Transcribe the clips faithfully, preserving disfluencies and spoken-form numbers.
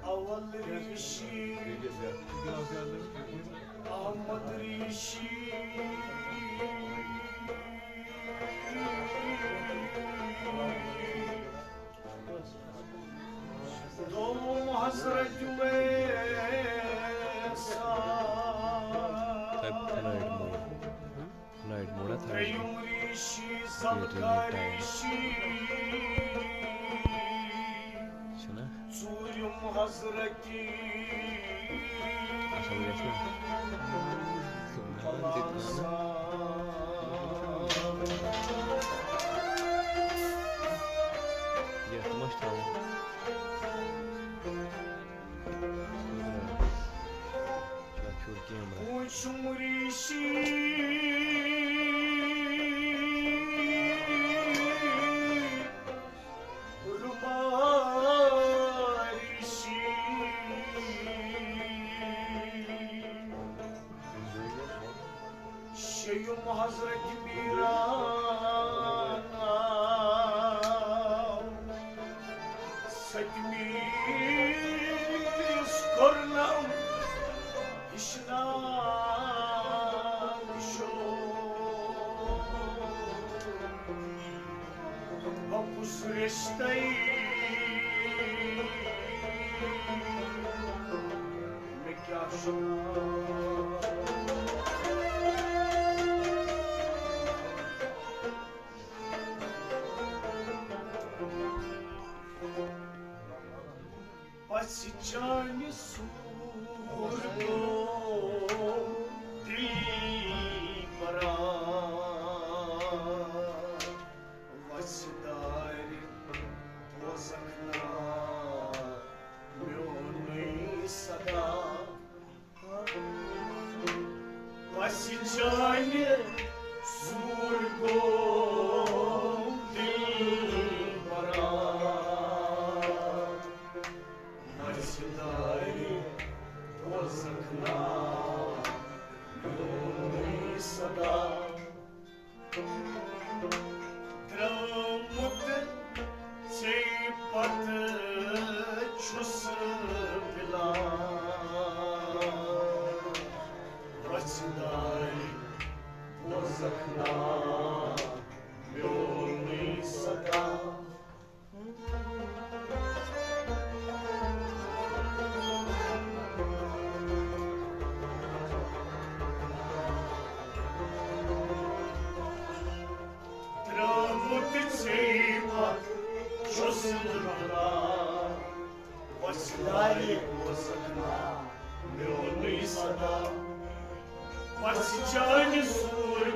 اول ریشی، احمد ریشی، دوم حضرت ویسا۔ Type flight mode. Flight mode آ تھاوِ۔ ترٛیٚیِم ریٖشی زَبکار ریٖشی۔ چھُنہ؟ ژوٗرِم حضرتی۔ اَصٕل گژھِ نہ؟ یَتھ ما چھُ تھاوُن؟ پوٗنٛژِم ریٖشی رُباریٖشی۔ شیٚیِم حضرت میٖران آو، سٔتمِس کوٚرنم ہِشناو شو۔ بہٕ کُس رِشتَے مےٚ کیٛاہ شُمار۔ پَژھِ چانہِ سوٗر گوٚو دِل بران۔ وَژھِ دارِ بوزَکھ نا میونُے صدا۔ وَژھِ چانہِ سوٗر گوٚو دِل بران۔ وَژھِ دارِ بوزَکھ نا میونُے صدا۔ درٛامُت ژے پتہٕ چھُس بِلال۔ وَژھِ دارِ بوزَکھ نا میونُے صدا۔ درٛامُت ژے پتہٕ چھُس بِلال۔ وَژھِ دارِ بوزَکھ نا میونُے صدا۔ وَژھِ چانہِ سوٗر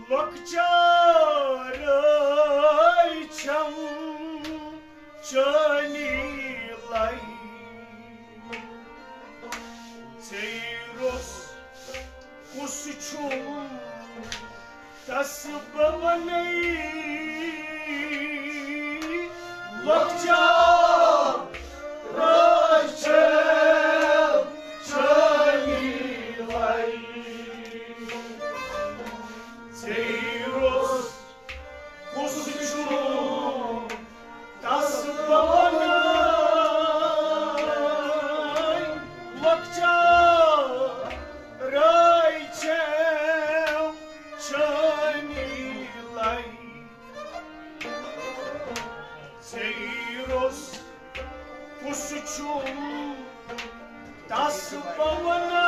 لۄکچارے چھم چٲنی لَے۔ ژیٖرَس کُس چھُم تس بہٕ وَنَے۔ لۄکچارے چھم چٲنی لَے۔ ژیٖرَس کُس چھُم تس بہٕ وَنَے۔ لۄکچارے چھم چٲنی لَے۔ ژیٖرَس کُس چھُم تس بہٕ وَنَے۔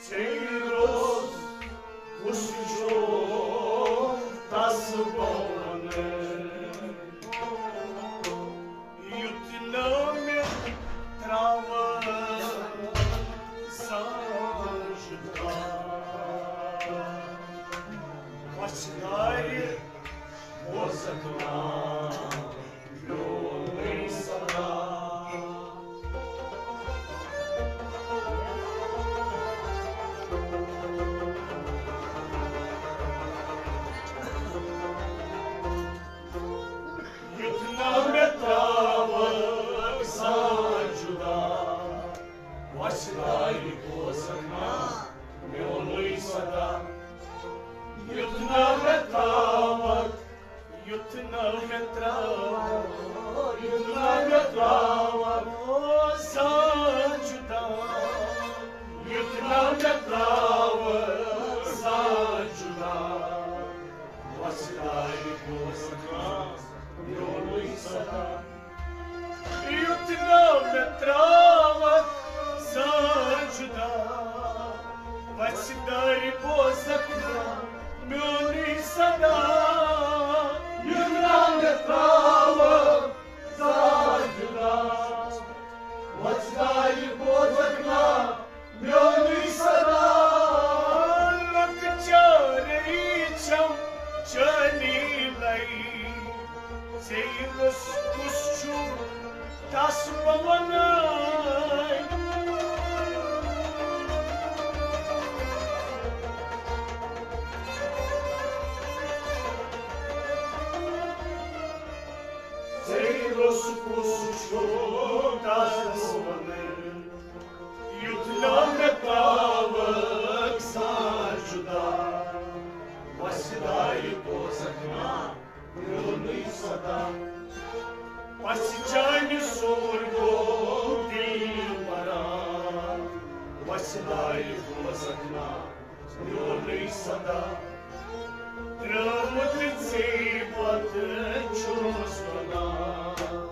ژیٖرَس کُس چھُ تس بہٕ وَنَے۔ یُتھ نہٕ مےٚ ترٛاوَکھ سانٛجھ دار۔ وۄژھِ دارِ بوزَکھ نا میونُے صدا۔ یُتھ نہٕ مےٚ ترٛاوَکھ سانٛجھ دار۔ وۄژھِ دارِ بوزَکھ نا میونُے صدا۔ یُتھ نہٕ مےٚ ترٛاوَکھ، یُتھ نہٕ مےٚ ترٛاوَکھ، یُتھ نہٕ مےٚ ترٛاوَکھ سانٛجھ دار۔ یُتھ نہٕ مےٚ ترٛاوَکھ سانٛجھ دار۔ وۄژھِ دارِ بوزَکھ نا میونُے صدا۔ یُتھ نہٕ مےٚ ترٛاوَکھ سانٛجھ دار۔ وۄژھِ دارِ بوزَکھ نا میونُے صدا۔ یُتھ نہٕ مےٚ ترٛاوَکھ سانٛجھ دار۔ وۄژھِ دارِ بوزَکھ نا میونُے صدا۔ لۄکچارے چھم چٲنی لَے۔ ژیٖرَس کُس چھُ تس بہٕ وَنَے۔ ژیٖرَس کُس چھُ تس بہٕ وَنَے۔ یُتھ نہٕ مےٚ ترٛاوَکھ سانٛجھ دار۔ وۄژھِ دارِ بوزَکھ نا میونُے صدا۔ پَژھِ چانہِ سورٕ گوٚو دِل پَران۔ وۄژھِ دارِ بوزَکھ نا میونُے صدا۔ ترٛٲومٕژ ژےٚ پَتہٕ چھُس وَنان۔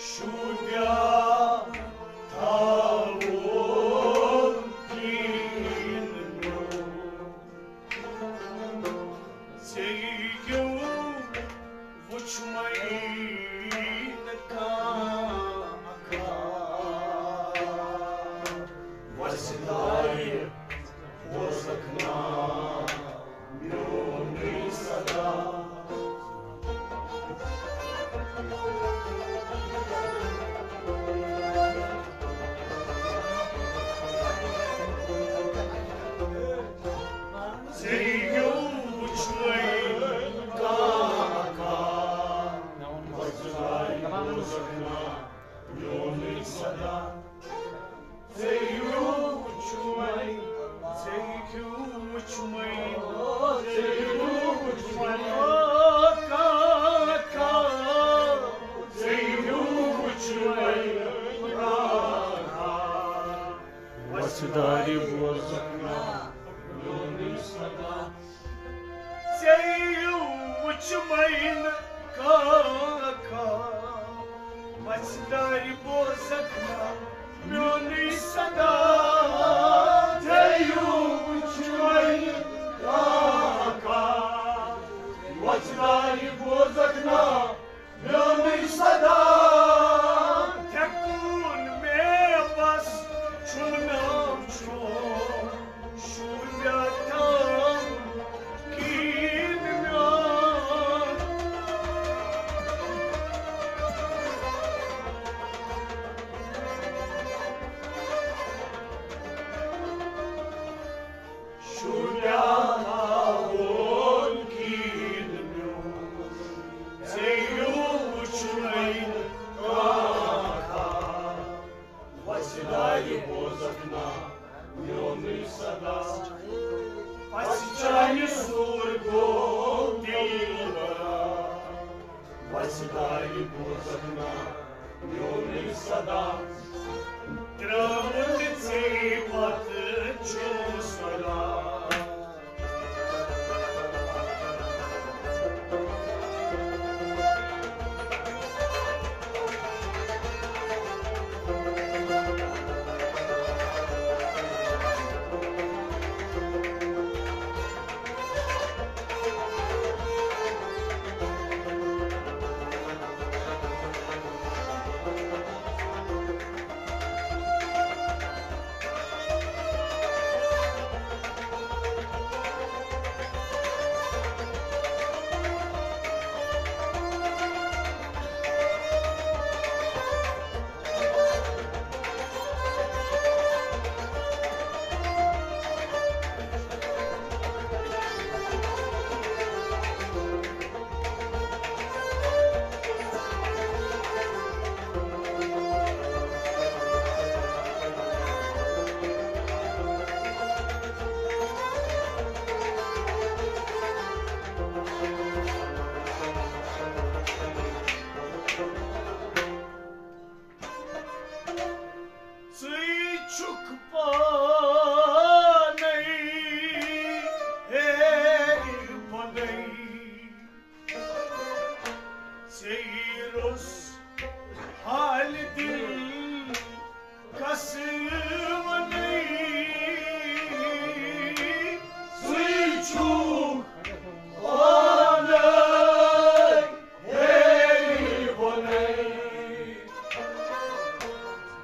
شوٗبیا تھاوُن کِہیٖنۍ میون۔ ژےٚ یِیو وُچھمَے نہٕ کانٛہہ اکھاہ۔ وۄژھِ دارِ بوزکھ نا میونُے صدا۔ ژےٚ یِیو وُچھمَے کانٛہہ اکھاہ۔ وۄژھِ دارِ بوزکھ نا میونُے صدا۔ ژےٚ یِیو وُچھمَے، ژےٚ یِیو وُچھمَے، ژےٚ یِیو وُچھمَے، کانٛہہ اکھاہ۔ ژےٚ یِیو وُچھمَے، کانٛہہ اکھاہ۔ وۄژھِ دارِ بوزکھ نا میونُے صدا۔ ژےٚ یِیو وُچھمَے نہٕ کانٛہہ اکھاہ۔ وۄژھِ دارِ بوزکھ نا میونُے صدا۔ ژےٚ یِیو وُچھمَے نہٕ کانٛہہ اکھاہ۔ وۄژھِ دارِ بوزکھ نا میونُے صدا۔ تھٮ۪کُن مےٚ بس چھُنہٕ ناو چون، شوٗبیا تھاوُن کِہیٖنۍ میون۔ شوٗبیا تھاوُن کِہیٖنۍ میون۔ ژےٚ یِیو وُچھمَے نہٕ کانٛہہ اکھاہ۔ وۄژھِ دارِ بوزکھ نا میونُے صدا۔ پژھِ چانہِ سوٗر گوٚو دِل برا۔ وۄژھِ دارِ بوزکھ نا میونُے صدا۔ ترٛٲوٕتھ ژےٚ پتہٕ چھُس وَدان۔ ژٕے چھُکھ پانے ہیرِ بۄنے۔ ژےٚ روٚس حالہِ دِل کس ونے۔ ژٕے چھُکھ پانے ہیرِ بۄنے۔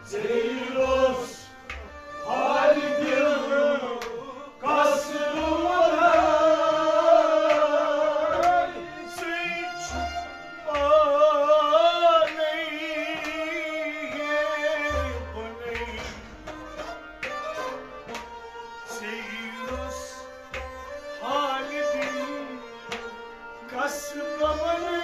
ژےٚ روٚس حالہِ دِل کس ونے۔ ژٕے چھُکھ پانے ہیرِ بۄنے۔ ژےٚ روٚس حالہِ دِل کس بہٕ ونے۔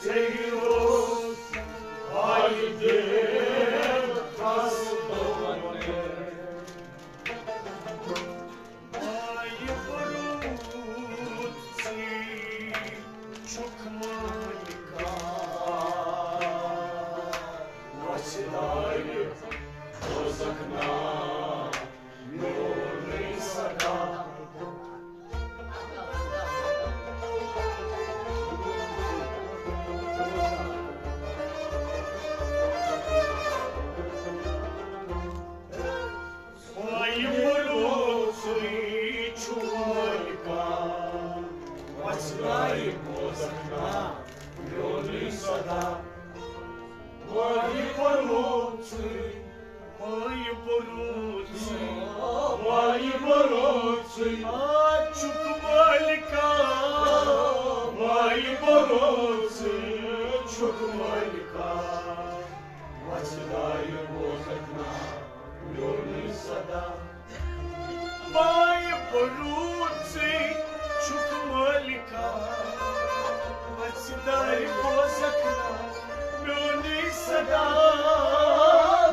ژےٚ روٚس حالہِ دِل کس بہٕ ونے۔ آیہِ برونٛہہ آیہِ بوزکھ نا میونُے صدا۔ مایہِ بروٗژٕے، مایہِ بروٗژٕے، مایہِ بروٗژٕے، آ چھُکھ مٲلکا۔ مایہِ بروٗژٕے، چھُکھ مٲلکا۔ وۄژھِ دارِ بوزکھ نا میونُے صدا۔ مایہِ بروٗژٕے، چھُکھ مٲلکا۔ وۄژھِ دارِ بوزکھ نا میونُے صدا۔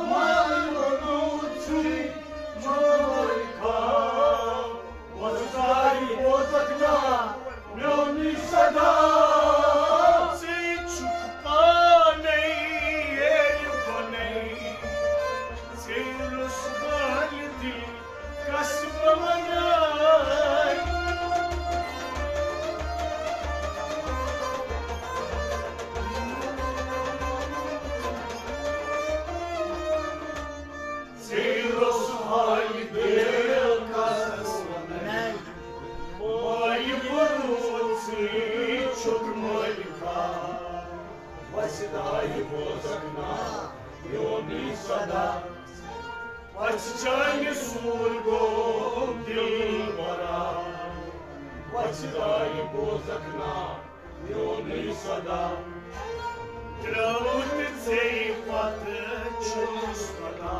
مایہِ بروٗژٕے، چھُکھ مٲلکا۔ وۄژھِ دارِ بوزکھ نا میونُے صدا۔ ژٕے چھُکھ پانے ہیرِ بۄنے، ژٕے روٚس والہِ دِل کس بہٕ ونان۔ ژٕے روٚس والہِ دِل کس بہٕ ونان۔ مایہِ بروٗژٕے، چھُکھ مٲلکا۔ وۄژھِ دارِ بوزکھ نا میونُے صدا۔ وۄژھِ چانہِ سوٗر گوٚو دِل برا۔ وۄژھِ دارِ بوزکھ نا میونُے صدا۔ درٛاوُتھ ژے پتہٕ چھُس پتہ۔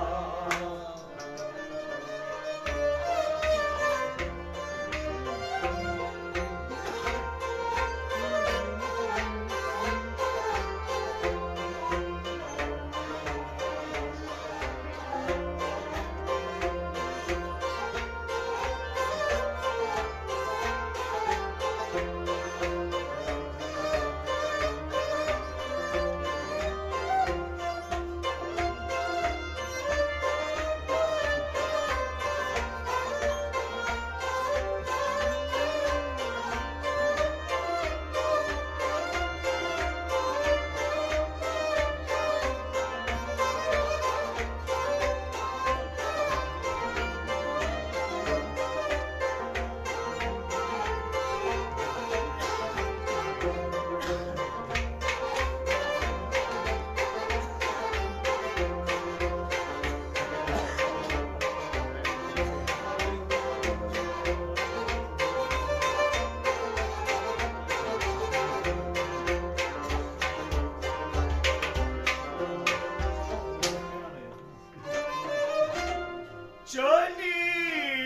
چانی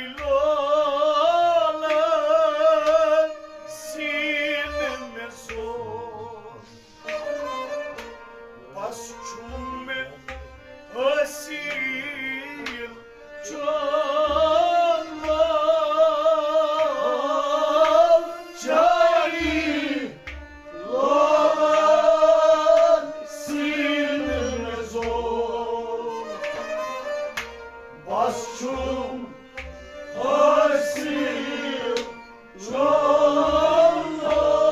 لولہٕ سیٖنہٕ مےٚ سوز۔ بس چھُم مےٚ حٲصِل چون لول۔ چانی لولہٕ سیٖنہٕ مےٚ سوز۔ بس چھُم حٲصِل چون لول۔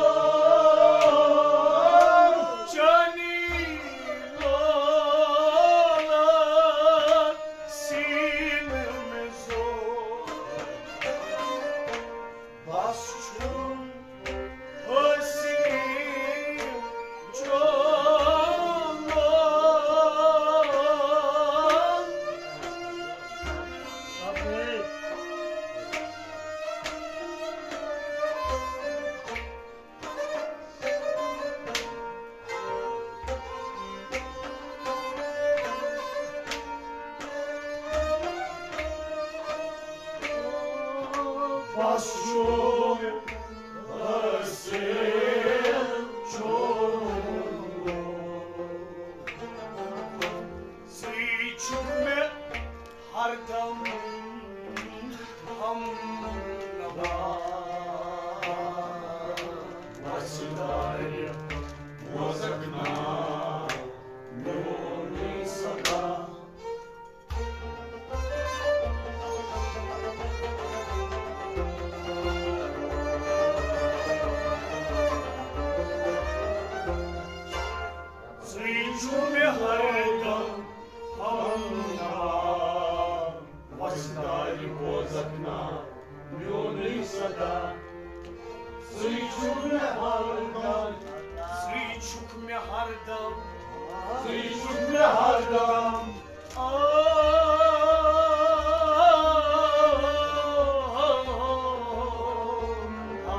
چانی لولہٕ سیٖنہٕ مےٚ سوز۔ بس چھُم حٲصِل چون لول۔ بس چھُم حٲصِل چون لول۔ ژٕے چھُکھ مےٚ ہردم ہم نوا۔ وۄژھِ دارِ بوزکھ نا میونُے صدا۔ ژٕے چھُکھ مےٚ ہردم ہم نوا۔ وۄژھِ دارِ بوزکھ نا میونُے صدا۔ ژٕے چھُکھ مےٚ ژٕے چھُکھ مےٚ ہردم، ژٕے چھُکھ مےٚ ہردم۔ آ، آ،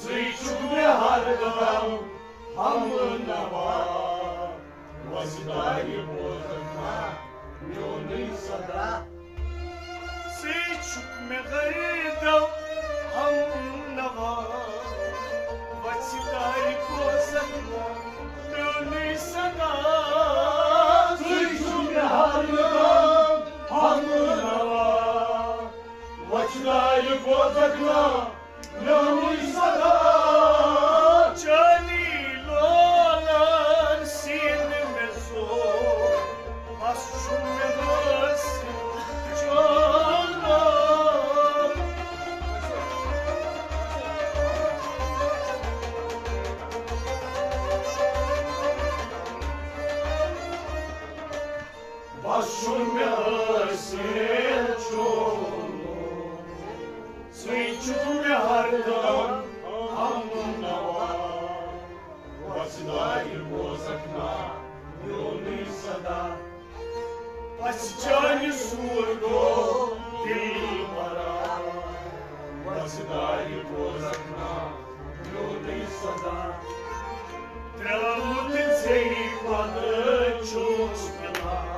ژٕے چھُکھ مےٚ ہردم ہم نوا۔ وۄزِ دارِ بوزکھ نا میونُے صدا۔ ژٕے چھُکھ مےٚ ہردم ہم نوا۔ وۄزِ دارِ بوزکھ نا میونُے صدا۔ ژٕے چھُکھ مےٚ ہردم ہم نوا۔ وۄزِ دارِ بوزکھ نا میونُے صدا۔ چٲنی لولن سیٖنہٕ مےٚ زور، بس چھُ مےٚ حٲصِل چون لول۔ بس چھُ مےٚ حٲصِل چون لول۔ ژٕے چھُکھ مےٚ ہردم ہم نوا۔ وۄزِ دارِ بوزکھ نا میونُے صدا۔ پژھِ چانہِ سوٗر گوٚو دِل برا۔ وۄزِ دارِ بوزکھ نا میونُے صدا۔ درٛامُت ژےٚ پتہٕ چھُس مِلان۔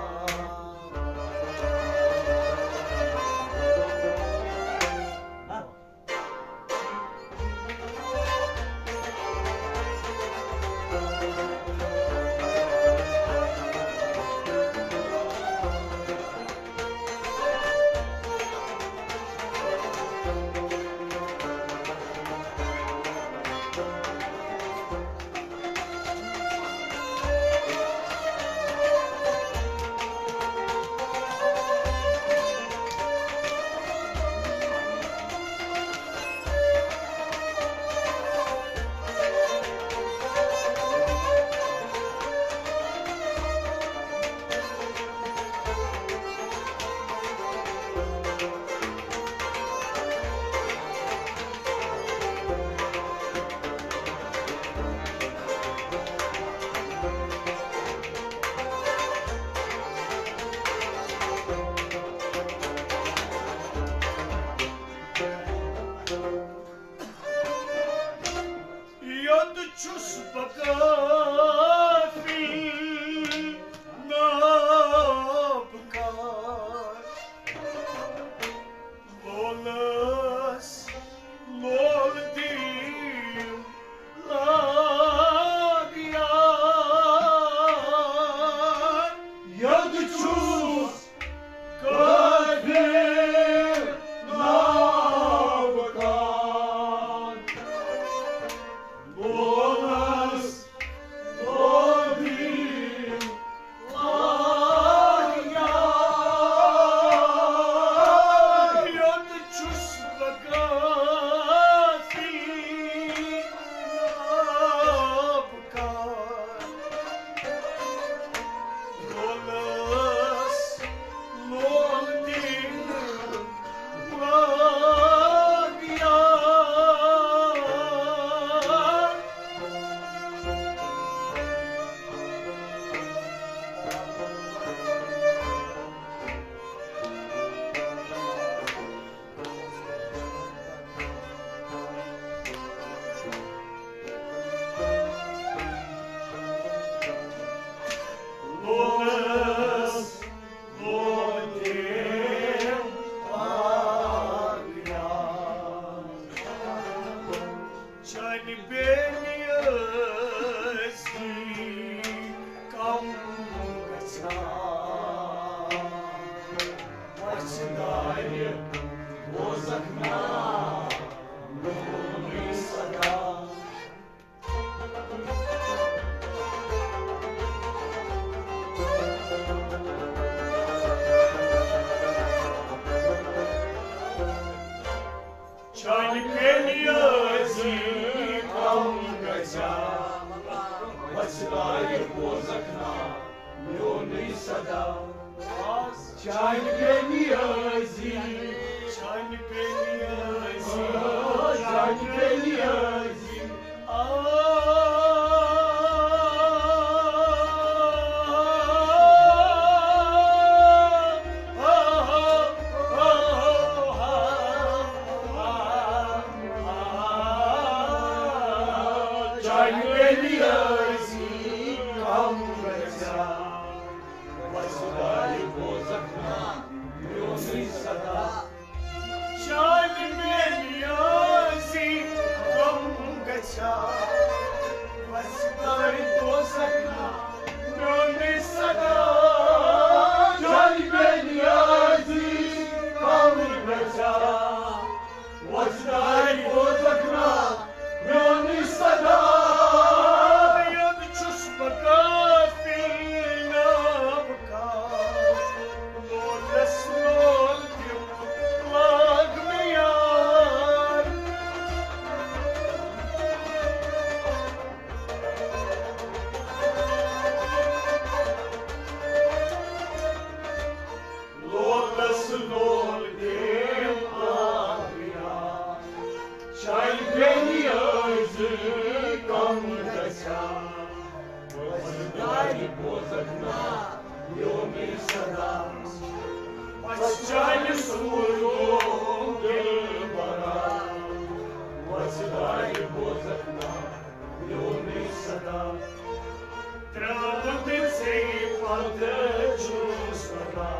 یوٚت چھُس بہٕ کٲفی نابکار، لولس لول دِم لاگ یار۔ یوٚت چھُس کٲفی نابکار، لولس لول دِم لاگ یار۔ یوٚت چھُس بہٕ کٲفی نابکار، لولس لول دِم لاگ یار۔ لولس لول دِم لاگ یار۔ چانہِ بے نیٲزی کم گژھان۔ وۄزِ دارِ بوزکھ نا میونُے صدا۔ چانہِ بے نیٲزی کم گژھِ ہا، وۄزِ دارِ بوزکھ نا میونُے صدا۔ چانہِ بے نیٲزی، چانہِ بے نیٲزی، چانہِ چانہِ بے نیازی کم گژھِ ہا، وۄزدارِ دوزخ نا میونُے صدا۔ چانہِ بے نیازی کم گژھِ ہا، وۄزدارِ دوزخ نا میونُے صدا۔ یوٚت چھُس بہٕ غافل نابکار، لولس لول دِم لاگ مےٚ یار۔ لولس لول دِم لاگ مےٚ یار۔ چانہِ بے نیازی کم گژھِ ہا، وۄزدارِ دوزخ نا میونُے صدا۔ بس چانہِ سوٗر گوٚو دِل برا، وۄزدارِ دوزخ نا میونُے صدا۔ ترٛاوُن تہِ ژےٚ پتہٕ چھُس پتہ۔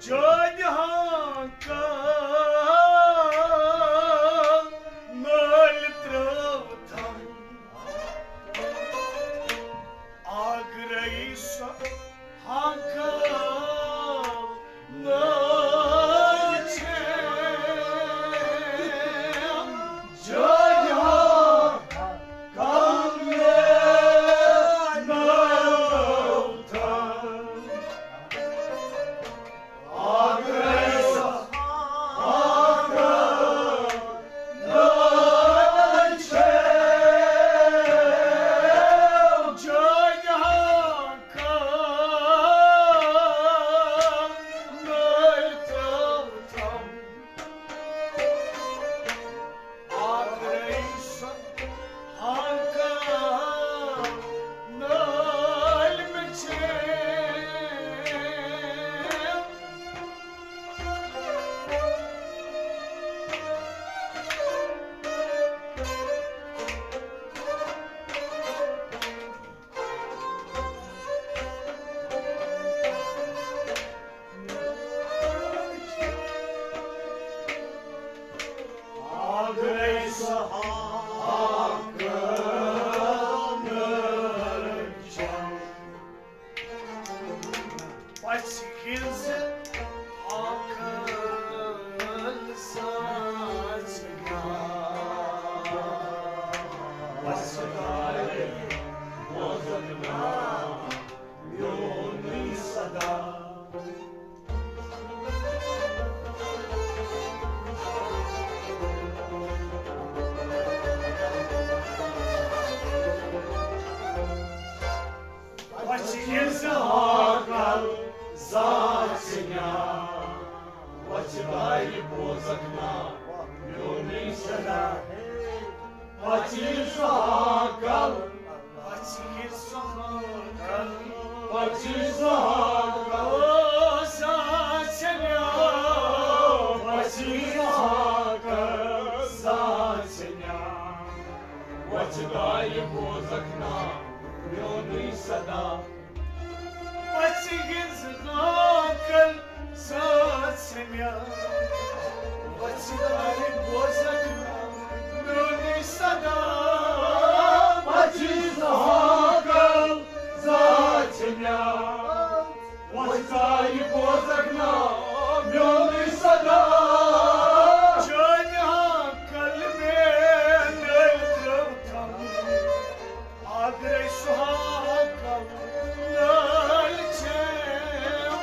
جادِ ہاں کال نٲلۍ ترٲوتھم، آگرے سۄ ہاں کال نٲلۍ چھےٚ۔ جادِ ہاں کال نٲلۍ ترٲوتھم، پژھِ ہٕنٛز آنکھن ساز گا۔ بس کر بوزن نا میونُے صدا۔ پژھِ ہٕنٛز آنکھن ساز گا۔ وۄژھِ دارِ بوزکھ نا میونُے صدا۔ پژھِ ہٕنٛز آنکھن، پژھِ ہٕنٛز آنکھن بوزکھ نا میونُے صدا۔ پژھِ ہٕنٛز غافل زٲژ مےٚ۔ وژھِ دارِ بوزکھ نا میونُے صدا۔ پژھِ ہٕنٛز غافل زٲژ مےٚ۔ وۄستایہِ بوزکھ نا میونُے صدا۔ چٲنۍ ہا قلبے نٔلۍ ترٲوتھم۔ آگرے سُہاگم نٔلۍ چھم۔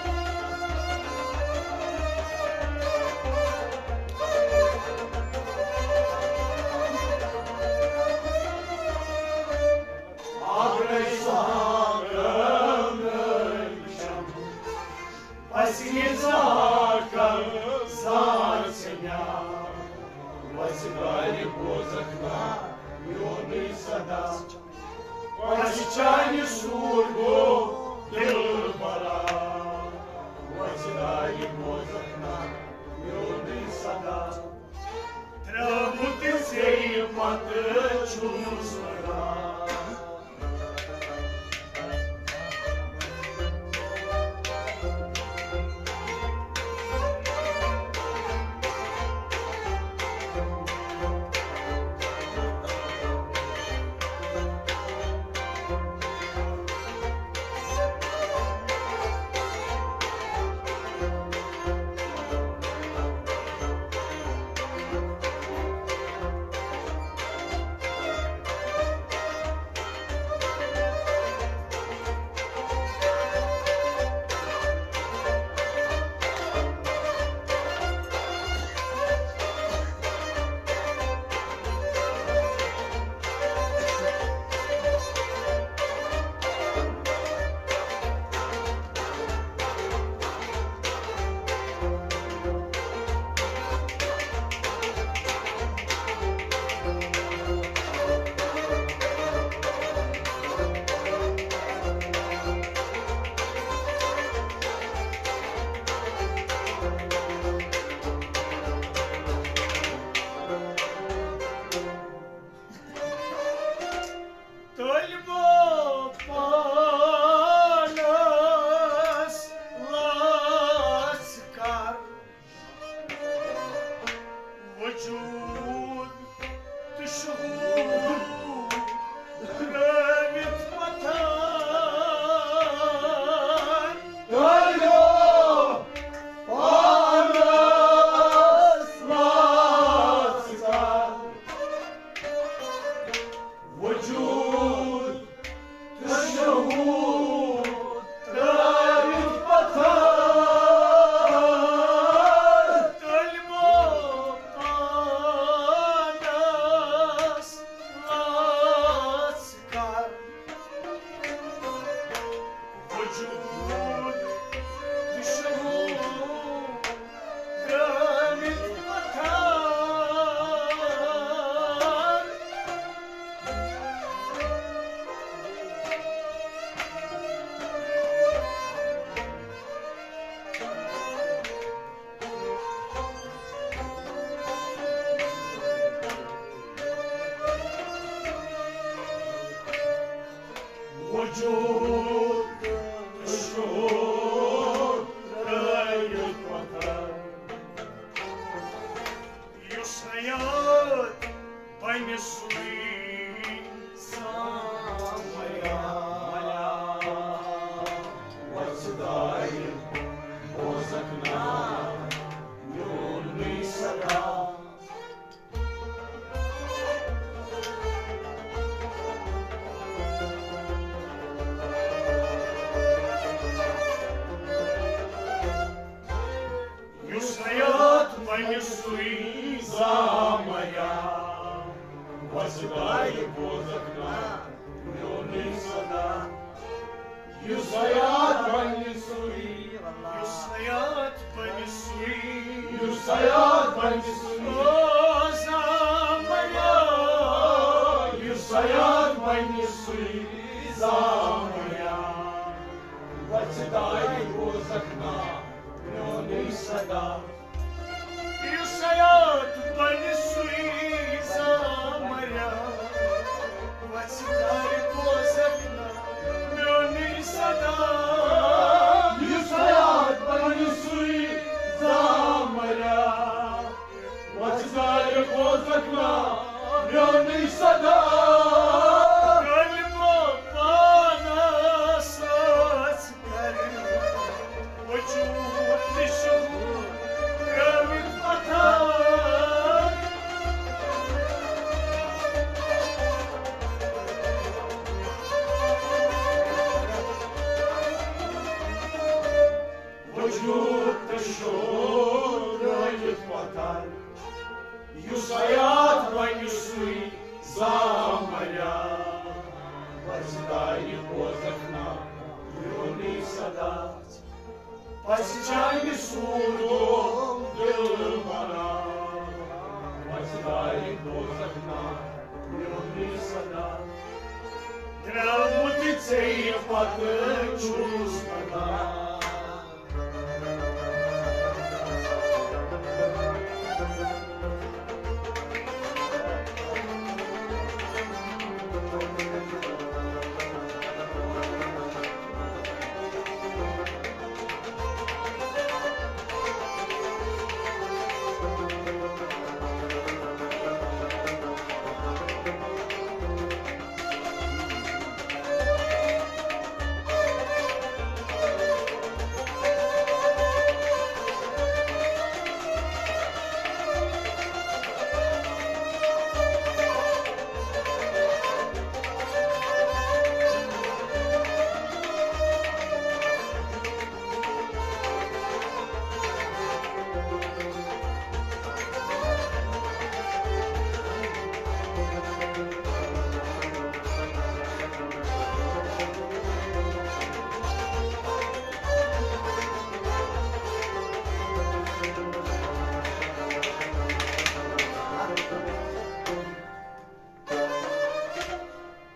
آگرے سُہاگم نٔلۍ چھم۔ پژھِ ہٕنٛز غافل زٲژ مےٚ۔ وژھِ دارِ بوزکھ نا میونُے صدا۔ پژھِ چانہِ سوٗر گوٚو دِل برا۔ وژھِ دارِ بوزکھ نا میونُے صدا۔ ترٛٲومٕژ ژےٚ پتہٕ چھُس بہٕ۔ طٲلبو پانس لاس کر۔ وجود تہٕ شعور ترٲوِتھ پتھر۔ طٲلبو پانس لاس کر۔ وجود تہٕ شعور ترٲوِتھ پتھر۔ طٲلبو پانس لاس کر۔ وجود تہٕ شعور ترٲوِتھ پتھر۔ وجود تہٕ شعور ترٲوِتھ پتھر۔ یُس حیات بنہِ سُے زامیا۔ وژھ دارِ بوزکھ نا میونُے صدا۔ یُس حیات بنہِ سُے زامیا۔ وژھ دارِ بوزکھ نا میونُے صدا۔ یُس حیات بنہِ سُے۔ یُس حیات بنہِ سُے۔ یُس حیات بنہِ سُے۔ او زامیا۔ یُس حیات بنہِ سُے زامیا۔ وژھ دارِ بوزکھ نا میونُے صدا۔ یُس حیات بنہِ سُے زامیا۔ ژٕ کر بوزکھ نا میونُے صدا، یُس حیات بنہِ سُے زامریا۔ وۄژھِ دارِ بوزکھ نا میونُے صدا۔ کلمہٕ پانس سۭتۍ کر وجود تہٕ شعور ترٲوِتھ پتھر۔ وجود تہٕ شعور ترٲوِتھ پتھر۔ یُس حیات بنہِ سُے زامریا۔ وۄژھِ دارِ بوزکھ نا میونُے صدا۔ پژھِ چانہِ سوٗرو دِل ونان۔ وۄژھِ دارِ بوزکھ نا میونُے صدا۔ درٛامُت ژےٚ پتہٕ چھُس ونان۔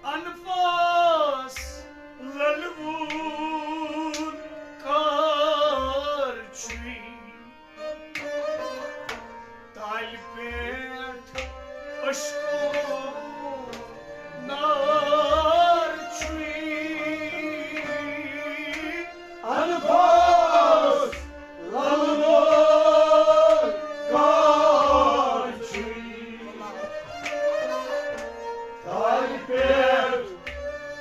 انفاس للوُن کار چھُے، تالہِ پٮ۪ٹھ اشکو نار چھُے۔ انفاس للوُن کار چھُے، تالہِ پٮ۪ٹھ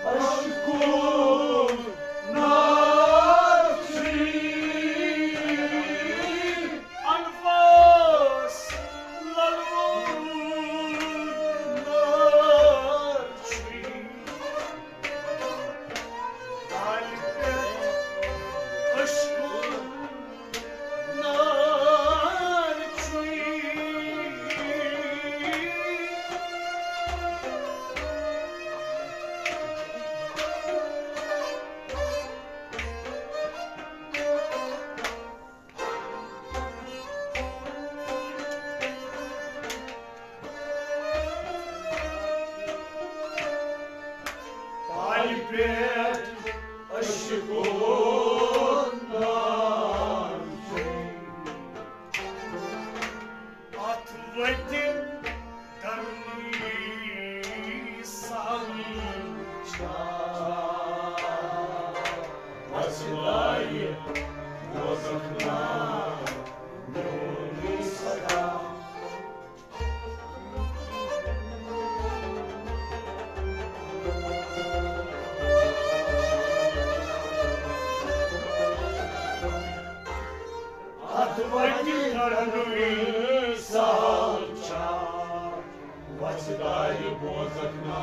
اشکو نار چھُے۔ انفاس للوُن نار چھُے، تالہِ پٮ۪ٹھ اشکو نار چھُے۔ تالہِ پٮ۪ٹھ اشکو نار چھُے۔ اتھ وتہِ درنُے سہل چھا؟ وۄژھِ دارِ بوزکھ نا میونُے صدا۔ اتھ وتہِ درنُے سہل چھا؟ وۄژھِ دارِ بوزکھ نا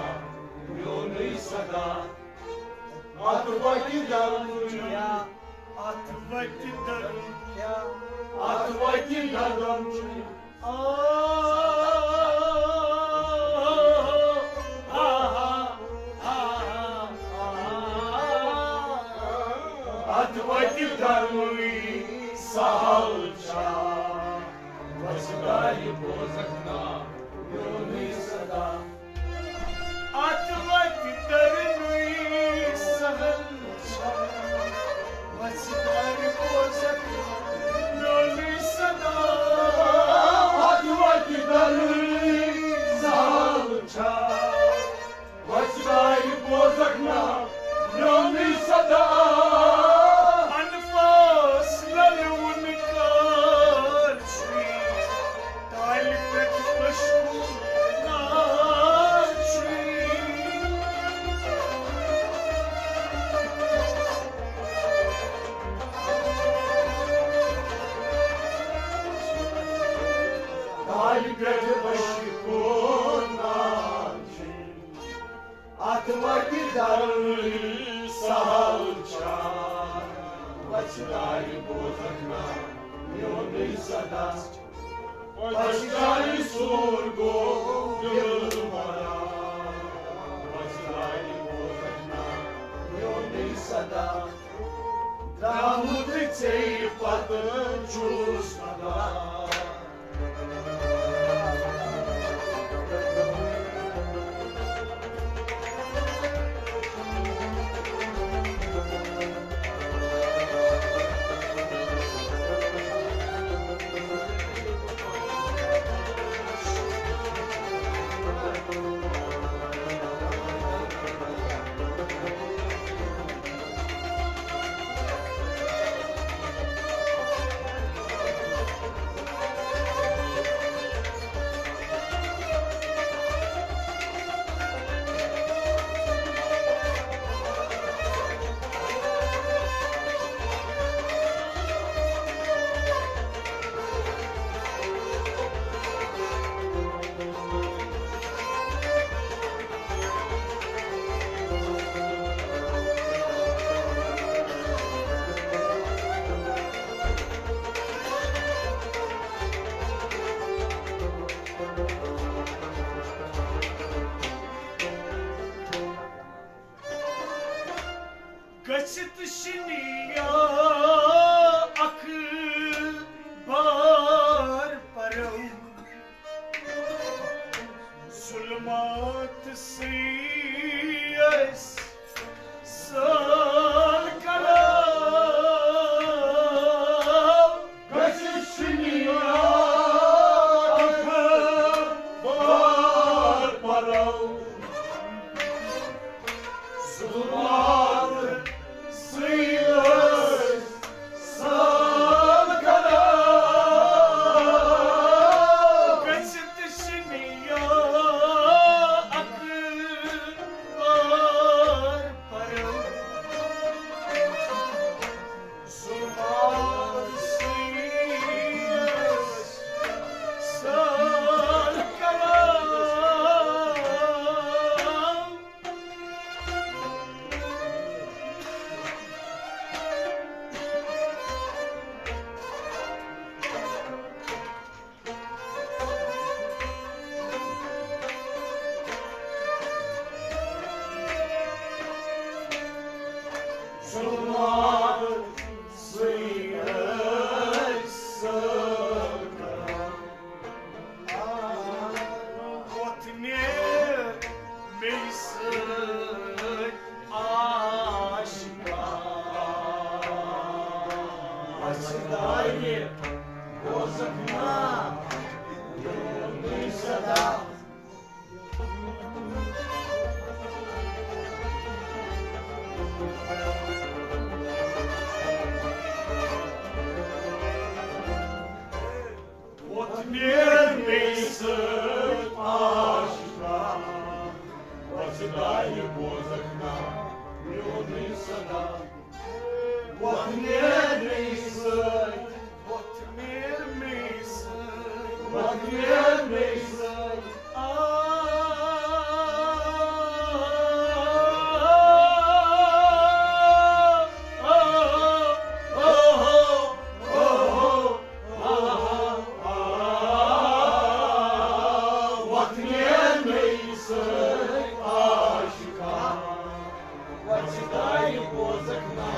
میونُے صدا۔ اتھ وتہِ درنُے، اتھ وتہِ درنُے، اتھ وتہِ درنُے۔ آ، آ، آ، آ، آ۔ اتھ وتہِ درنُے سہل چھا؟ وۄژھِ دارِ بوزکھ نا میونُے صدا۔ اتھ وتہِ درنُے سہل چھا؟ وۄژھِ دارِ بوزکھ نا میونُے صدا۔ اتھ وتہِ درنُے سہل چھا؟ وۄژھِ اتھ وقتہِ درٕے سہل چھا، وۄژھِ دارِ بوزکھ نا میونُے صدا۔ وۄژھِ دارِ سوٗر گوٚو دِل ودا، وۄژھِ دارِ بوزکھ نا میونُے صدا۔ درٛامُت ژےٚ پتہٕ چھُس خدا۔ گٔژھِتھ شِنیا اکھ بار پرو، ظلمات سٕے أسۍ سٲل کرو۔ گٔژھِتھ شِنیا اکھ بار پرو، ظلمات سٕے أسۍ سٲل کرو۔ گٔژھِتھ شِنیا اکھ بار پرو، ظلمات سٕے أسۍ سٲل کرو۔ ظلمات سٕے أسۍ سٲل کرو۔ وۄتھ نیر مے سۭتۍ عاشقا۔ وۄژھِ دارِ بوزکھ نا میونُے صدا۔ وۄتھ نیر مے سۭتۍ عاشقا، وۄژھِ دارِ بوزکھ نا میونُے صدا۔ وۄتھ نیر مے سۭتۍ، وۄتھ نیر مے سۭتۍ، وۄتھ نیر مے سۭتۍ۔ آ، آ، آ، آ، آ، آ، وۄتھ نیر مے سۭتۍ عاشقا، وۄژھِ دارِ بوزکھ نا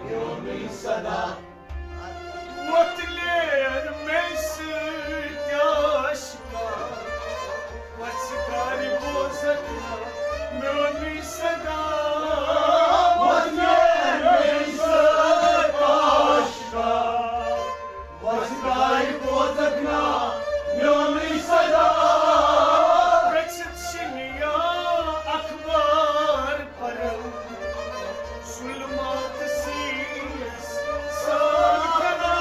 میونُے صدا۔ وۄتھ نیر مے سۭتۍ عاشقا، وۄژھِ دارِ بوزکھ نا میونُے صدا۔ وۄتھ نیر مے سۭتۍ عاشقا، وۄژھِ دارِ بوزکھ نا میونُے صدا۔ گٔژھِتھ شِنیا اکھ بار پرو، ظلمات سٕے أسۍ سٲل کرو۔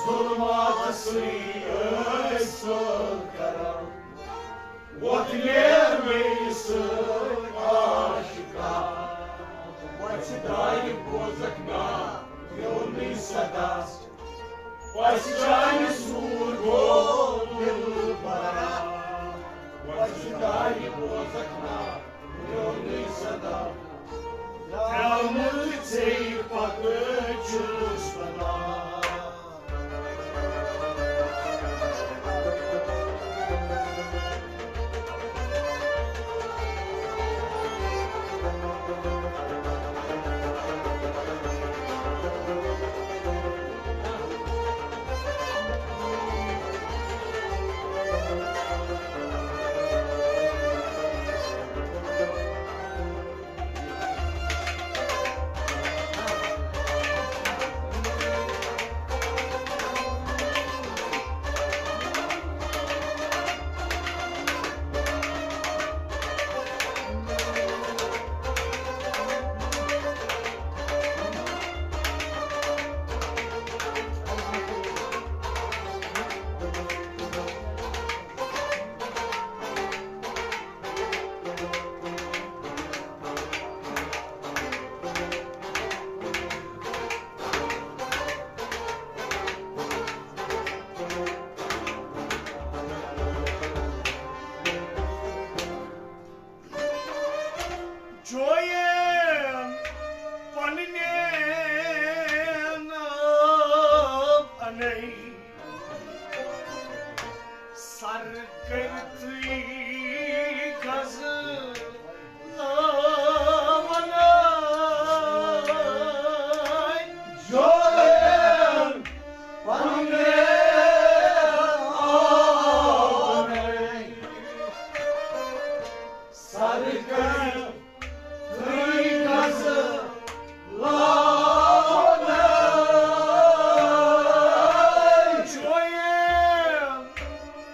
ظلمات سٕے أسۍ سٲل کرو۔ وۄتھ نیر مے سۭتۍ عاشقا، وۄژھ دارِ بوزکھ نا میونُے صدا۔ وَسہِ چانہِ سوٗر گوٚو دِل برا۔ وَسہِ دارِ بوزکھ نا میونُے صدا۔ درٛامُت ژےٚ پتہٕ چھُس بہٕ نا۔ جوین پننین پنے سر کرتھٕے گز لاونے۔ جوین پننین پنے سر کرتھٕے گز لاونے۔ جوین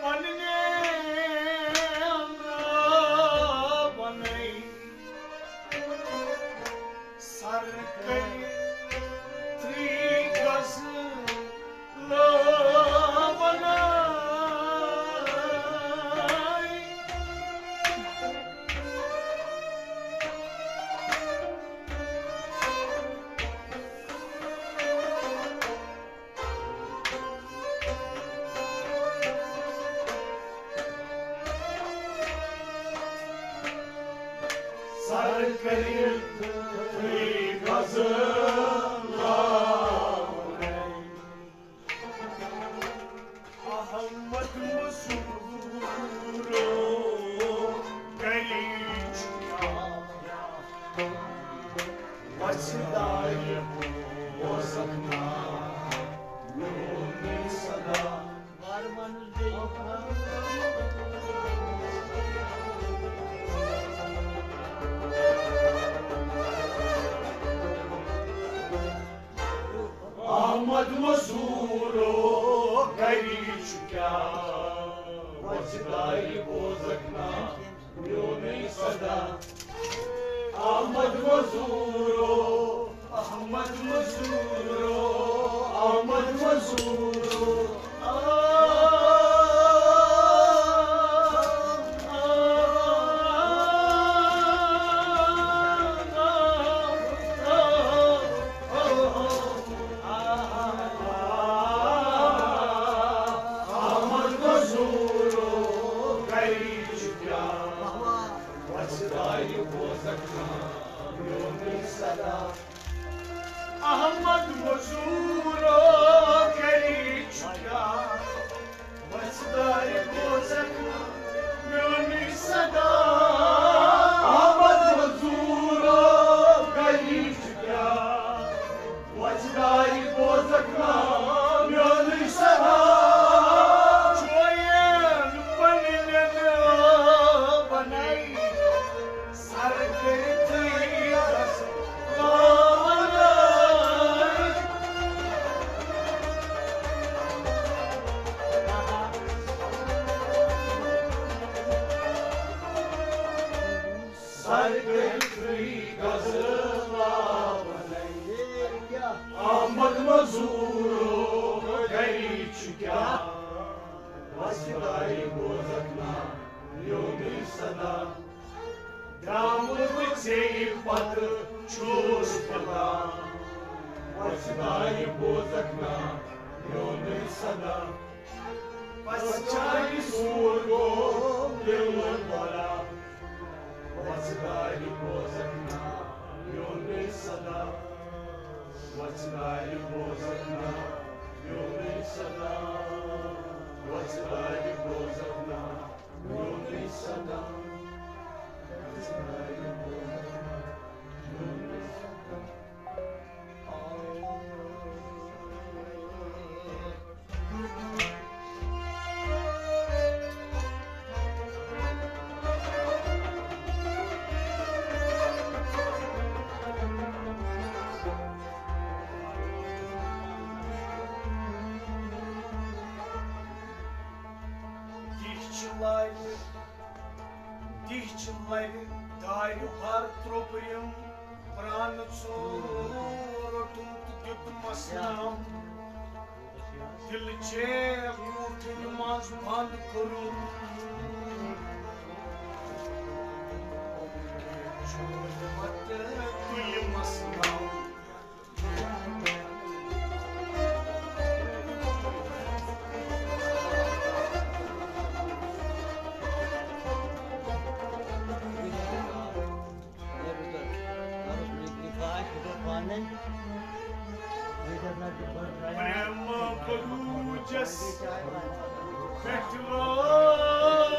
پننین پنے سر کرتھٕے گز لاونے۔ سر کرتھٕے گز لاونے۔ احمد مزورو کریچ وسدائی بوزکھ نا میونُے صدا۔ احمد مزورو کریچ کیا وسدائی بوزکھ نا میونُے صدا۔ احمد مزورو، احمد مزورو، احمد مزورو۔ احمد مزورو کریچ کیا وسدائی بوزکھ نا میونُے صدا۔ احمد مزورو کریچ کیا وسدائی بوزکھ نا میونُے صدا۔ احمد مزورو کریچ کیا وسدائی بوزکھ نا میونُے صدا۔ جوین پننین پنے سر کرتھٕے گز لاونے۔ سر کرتھٕے گز لاونے۔ احمد مزورو کریچ کیا وسدائی بوزکھ نا میونُے صدا۔ درٛامُت ژےٚ پتہٕ چھُس پھِران، وۄژھِ دارِ بوزکھ نا میونُے صدا۔ پژھِ چانہِ سوٗر گوٚو دِل وۄلا۔ وۄژھِ دارِ بوزکھ نا میونُے صدا۔ وۄژھِ دارِ بوزکھ نا میونُے صدا۔ وۄژھِ دارِ بوزکھ نا میونُے صدا۔ وۄژھِ دارِ بوزکھ نا میونُے صدا۔ دِچھ لرِ، دِچھ لرِ دارِ بر ترٛوپرِم۔ پرٛانہٕ ژوٗر روٚٹُم تہٕ دیُتمس نام۔ دِلہٕ چیب وُٹھنہِ منٛز بنٛد کوٚرُم۔ چھوٚل پتہٕ تُلمس نام۔ پریم بروجس پٮ۪ٹھ واتنووُم۔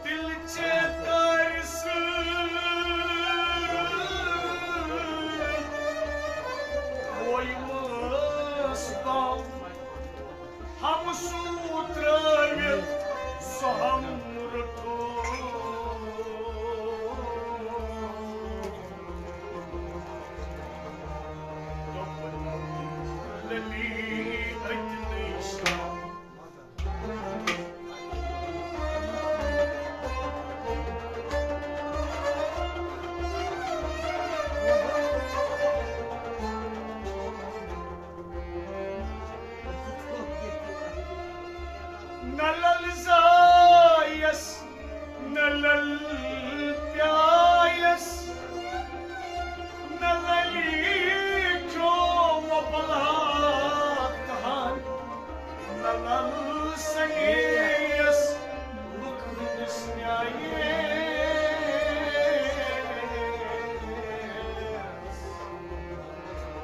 دِل چیتارِ سۭتۍ وویمس بل۔ ہمسوٗ ترٛٲوِتھ سُہ ہم رٹھو۔ دوٚپُن، للی أتنٕے شام۔ نہ لل زایس، نہ لل پیایس، نہ للی چوم بلات ہان، نہ لل سنیس لکھ رُنس نیایس۔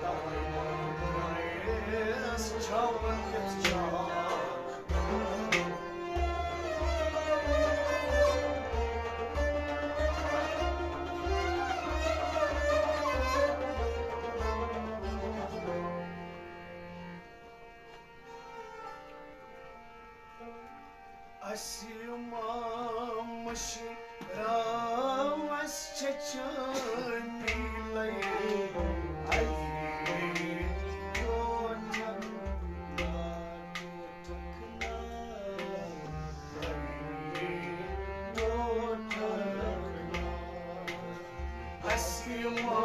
توے بنایس چھاون تس چھاو۔ اسہِ ما مٔشراوس چچٲنی لے۔ اَیے ٹوٹھن نا، ٹوٹھن نا، اَیے ٹوٹھن نا۔ اسہِ ما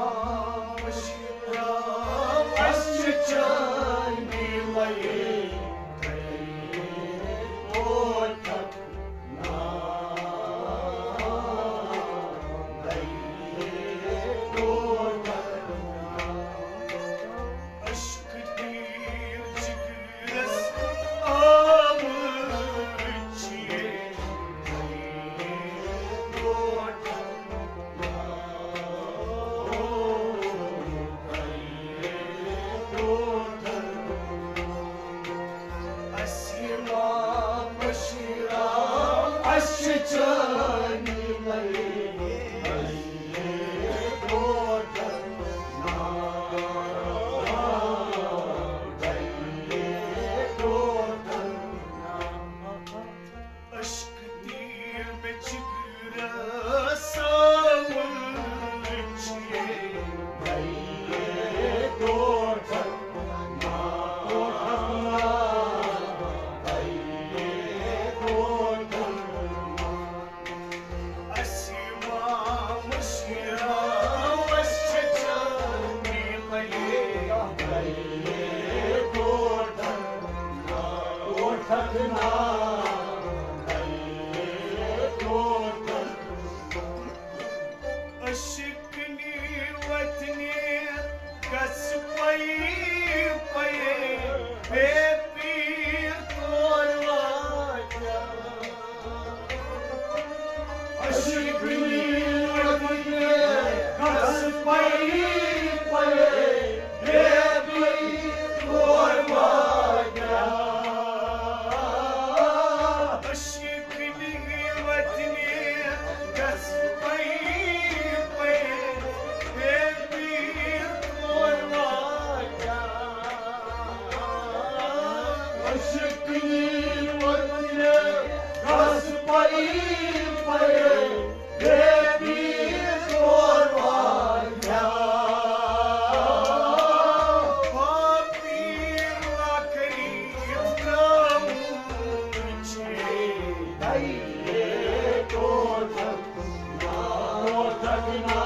مٔشراوس چچٲنی لے۔ ٹوٹھن نا، اَیے ٹوٹھن نا۔ عشق تیٖر جگرس آمٕتۍ چھِ۔ عشقنی وطنی گژھ پئی پئی، بے پیر تور واتہ۔ عشقنی وطنی گژھ پئی پئی، بے پیر تور واتہ۔ عشقنی وطنی گژھ پئی پئی، بے پیر تور واتہ۔ عشقنی وطنی گژھ پئی پئی، بے پیر تور واتہ۔ پاپیر لکری ترامچی، دئیے ٹوٹھ نا ٹوٹھ نا،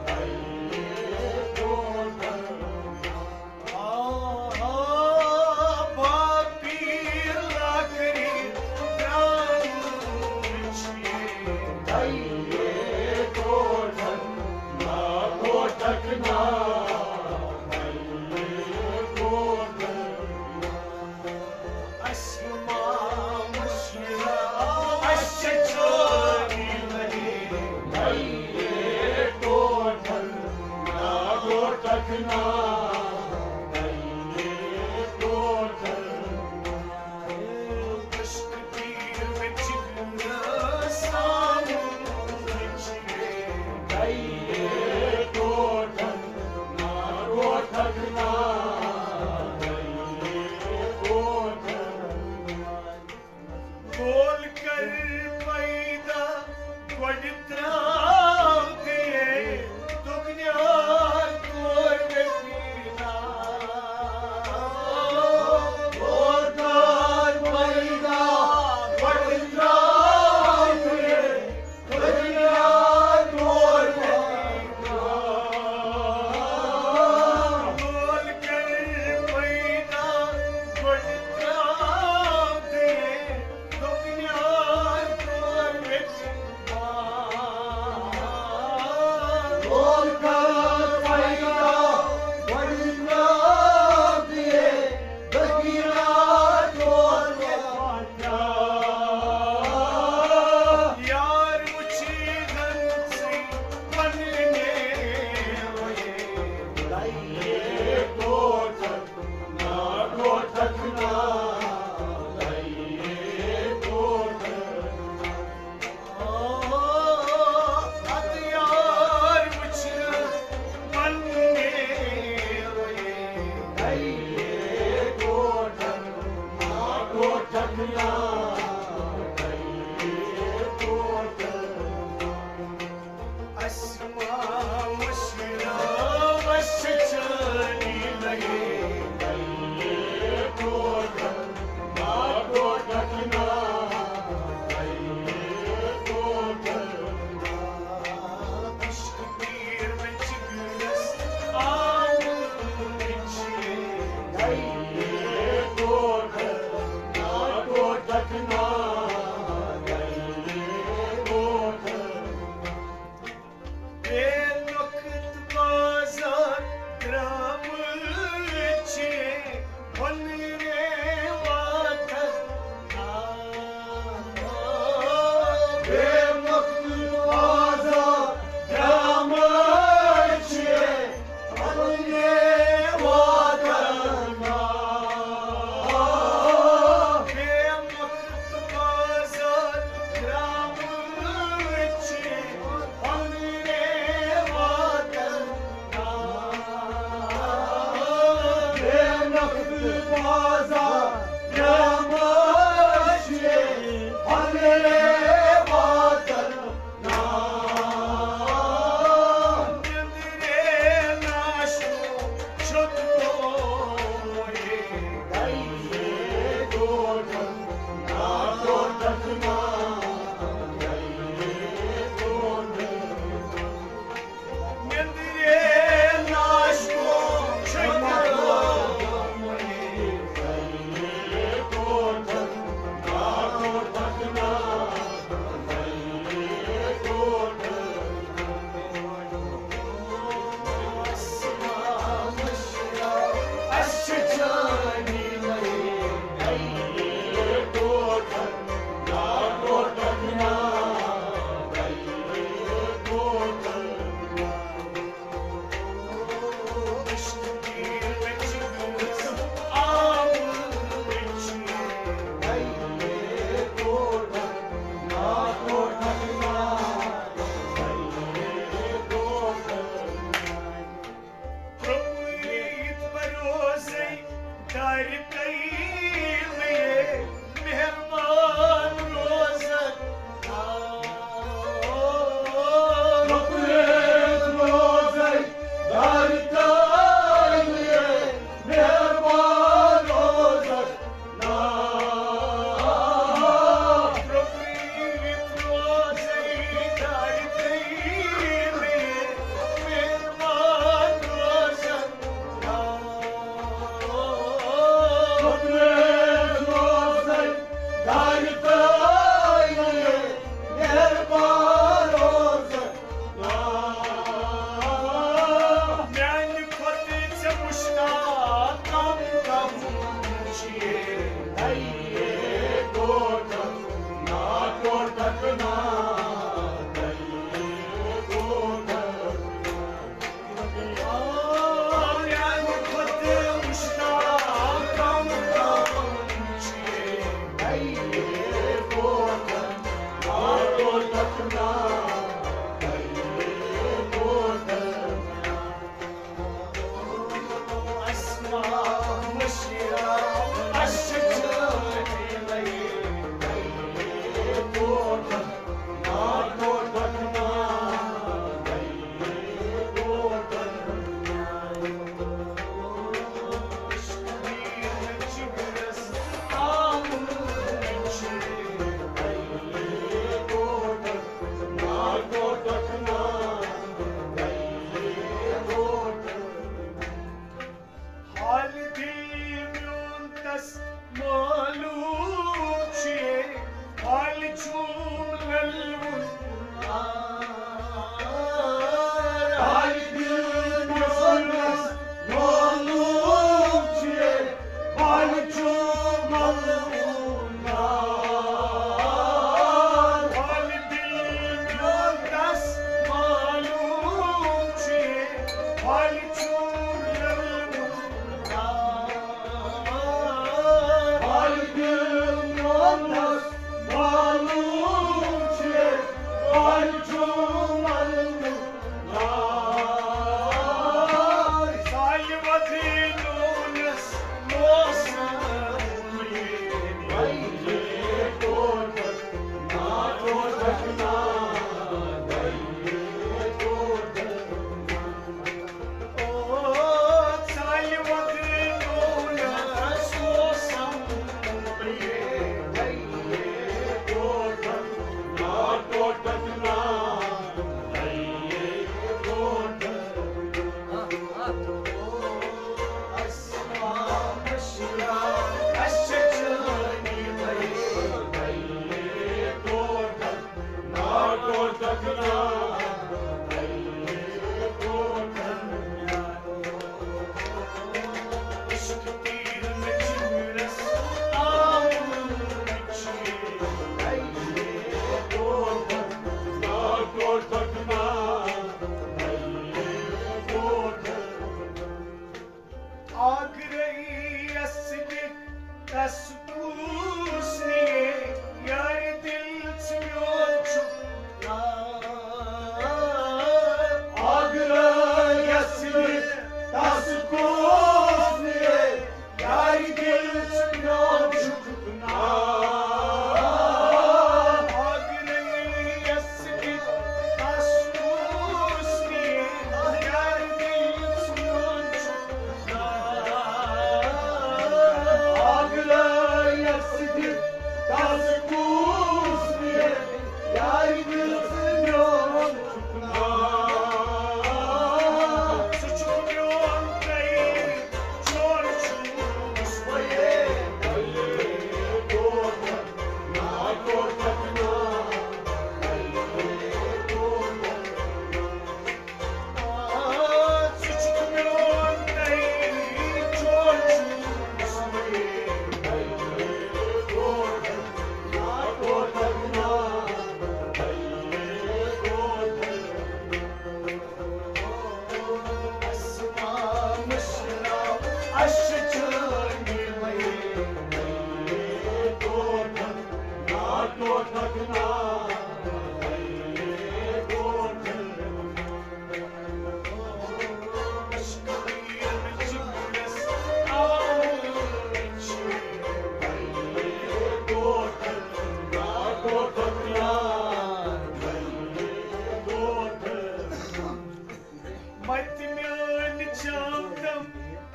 دئیے ٹوٹھ نا۔ آ، آ، پاپیر لکری ترامچی، دئیے ٹوٹھ نا ٹوٹھ نا، دئیے ٹوٹھ نا۔ اسہِ ما مُشکِل، اسہِ چھِ چٲبی لگے، دئیے ٹوٹھ نا ٹوٹھ نا، دئیے ٹوٹھ نا۔ عشق تیر وچ گنڈ سانو وچ، دئیے ٹوٹھ نا ٹوٹھ نا، دئیے ٹوٹھ نا۔ گول کر پیدا گۄڈٕ ترٛاو دِیے، دُنیا تور مےٚ پیٖنا۔ گول کر پیدا گۄڈٕ ترٛاو دِیے، دُنیا تور مےٚ پیٖنا۔ گول کر پیدا گۄڈٕ ترٛاو دِیے،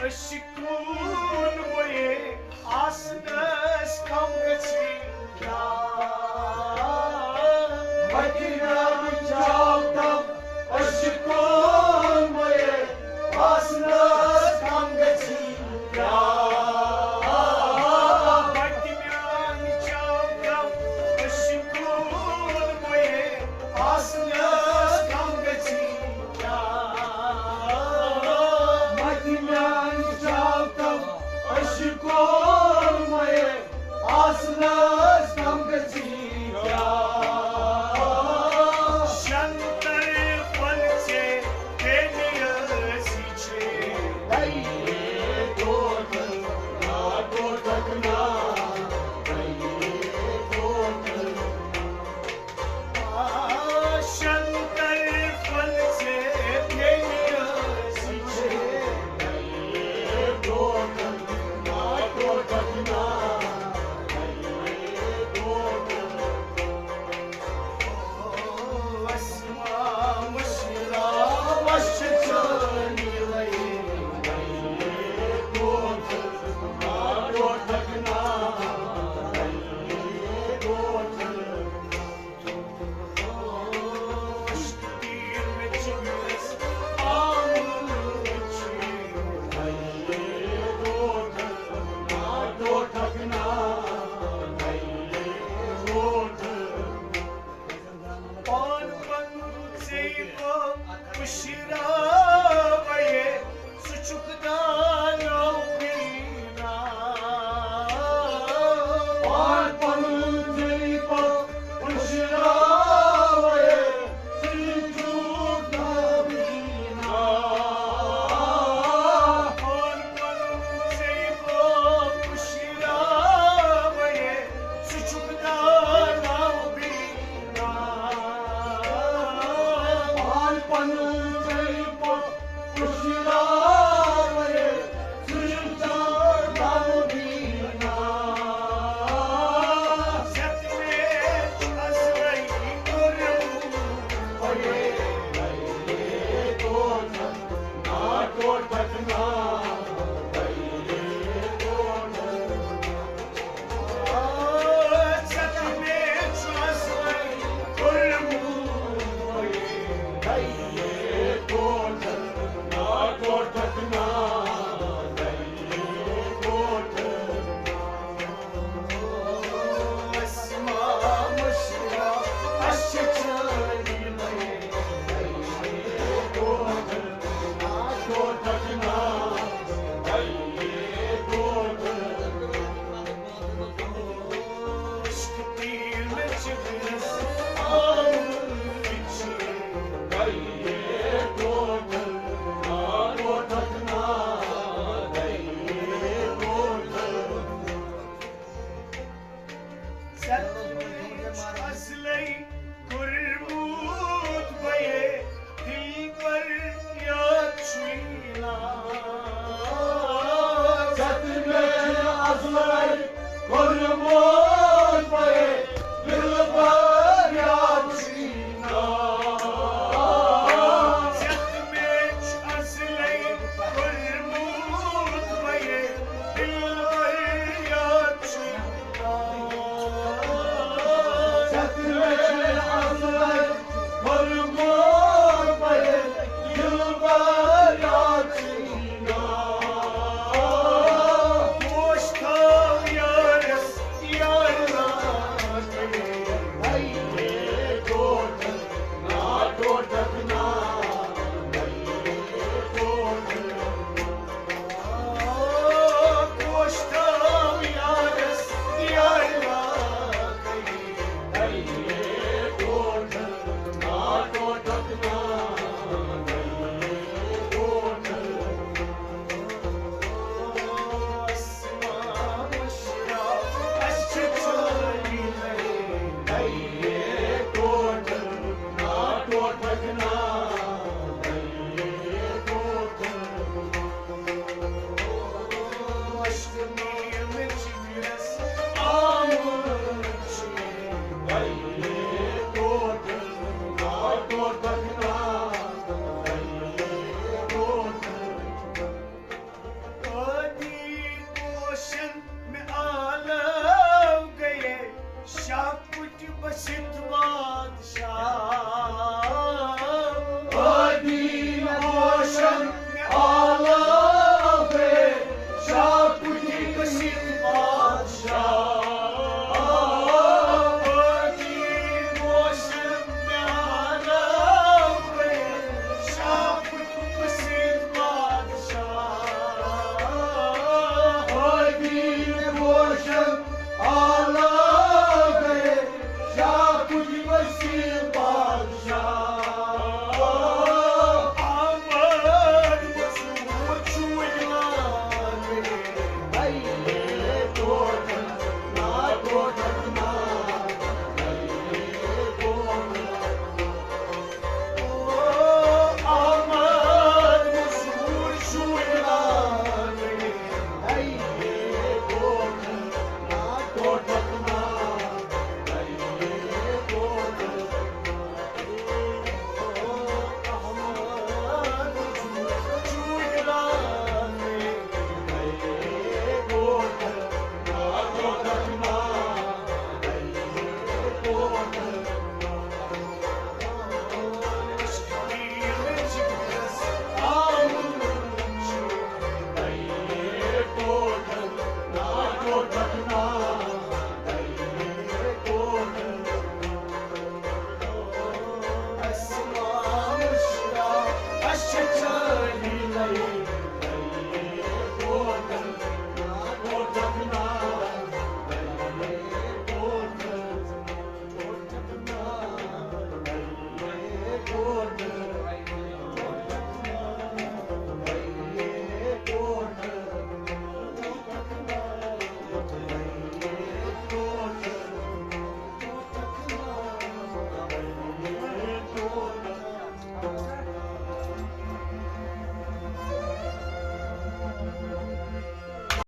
شکون بویے آسنس کم گژھی یا۔ مدینہ چاو تم شکون بویے آسنس کم گژھی یا۔ مدینہ چاو تم شکون بویے آسنس کم گژھی یا۔ مدینہ چاو تم شکون بویے آسنس کم گژھی یا۔ شنتر پنچے بے نیازی چھے۔ اے ٹوٹھ، نا ٹوٹھک نا، اے ٹوٹھ۔ آ، شنتر پنچے بے نیازی چھے۔ اے ٹوٹھ، نا ٹوٹھک نا، اے ٹوٹھ۔ پان پنُن ژےٚ یِوان خوشی